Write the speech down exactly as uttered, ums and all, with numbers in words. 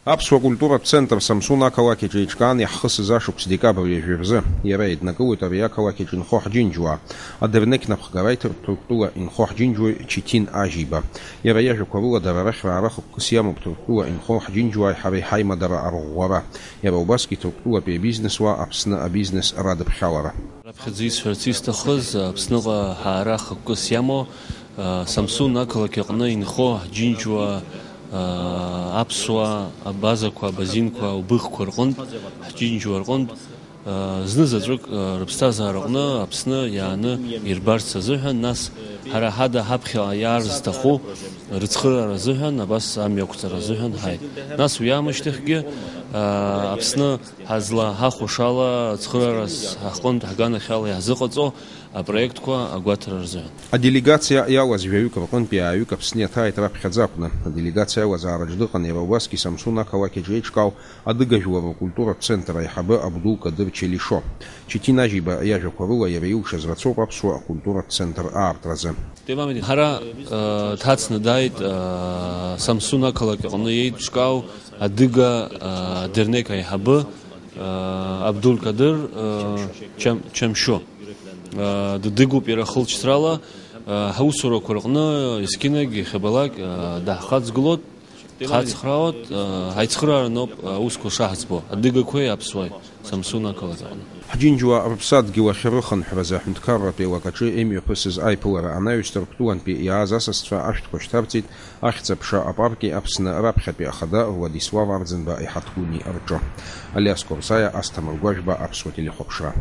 Аԥсуа культуратә центр Самсун ақалақь аҿы еиҿкаан иаҳхысыз ашықәс декабрь ҩажәи рзы. Иара еиднакылоит ари ақалақь аҿы инхо ҳџьынџьуаа. Адырнеқь напхгара аиҭартә Ҭырқәтәыла инхо ҳџьынџьуаҩ Четин Ажьиба. Иара иажәақәа рыла дара рахь раара хықәкыс иамоуп Ҭырқәтәыла инхо ҳџьынџьуааи ҳареи ҳаимадара арӷәӷәара. Иара убасгьы Ҭырқәтәылатәи абизнесуаа Аԥсны абизнес радыԥхьалара. Раԥхьаӡа исҳәарц исҭахыз, Аԥсныҟа ҳаара хықәкыс иамоу, а, Самсун ақалақь аҟны инхо ҳџьынџьуа, а, аԥсуа абазақәа, абазинқәа, убыхқәа рҟынтә, ҳџьынџьуа рҟынтә, а, зны заҵәык, а, рыԥсҭазаараҟны Аԥсны иааны ирбарц азыҳәан, нас ҳара ҳада ҳаԥхьаҟа иаарзҭаху рыцхыраара азыҳәан, абас амҩақәҵара азыҳәан ҳааит. Нас уи аамышьҭахьгьы, а, Аԥсны ҳазлаҳахәашала, цхыраарас ҳҟынтә ҳганахьала иаҳзыҟаҵо апроектқәа агәаҭара рзыҳәан. Аделегациа иалаз жәаҩык рҟынтәи ааҩык Аԥсны иаҭааит раԥхьаӡа акәны. Аделегациа аилазаараҿ дыҟан иара убасгьы Самсун ақалақь аҿы еиҿкаау адыга жәлар ркультуратә центр аиҳабы Абдул Кадыр Челишо. Четин Ажьиба иажәақәа рыла иара илшаз рацәоуп аԥсуа акультуратә центр аартразы. Ҳара, э, дҳацны дааит, э, Самсун ақалақь аҟны еиҿкаау адыга, э, дернеқ аиҳабы, э, Абдул Кадыр, э, Чам-, Чамшо. Э, дыдыгоуп иара хылҵшьҭрала, э, ҳусурақәа рҟны есқьынагь иахьабалак, э, даҳхаҵгылоит. Дхацхраауеит, ҳаицхыраараноуп аусқәа шаҳӡбо, адыгақәеи аԥсуааи, Самсун ақалақь аҟны. Ҳџьынџьуаа рыԥсадгьыл ахь рыхынҳәразы аҳәынҭқарратә еилак аҿы имҩаԥысыз аиԥылара анаҩс Ҭырқәтәылантәи иааз асасцәа ашәҭқәа шьҭарҵеит Ахьӡ-аԥша апарки Аԥсны раԥхьатәи ахада Владислав Арӡынба иҳаҭгәыни рҿы. Алиас Қәарсаиа, Асҭамыр Гәажәба, Аԥсуа телехәаԥшра.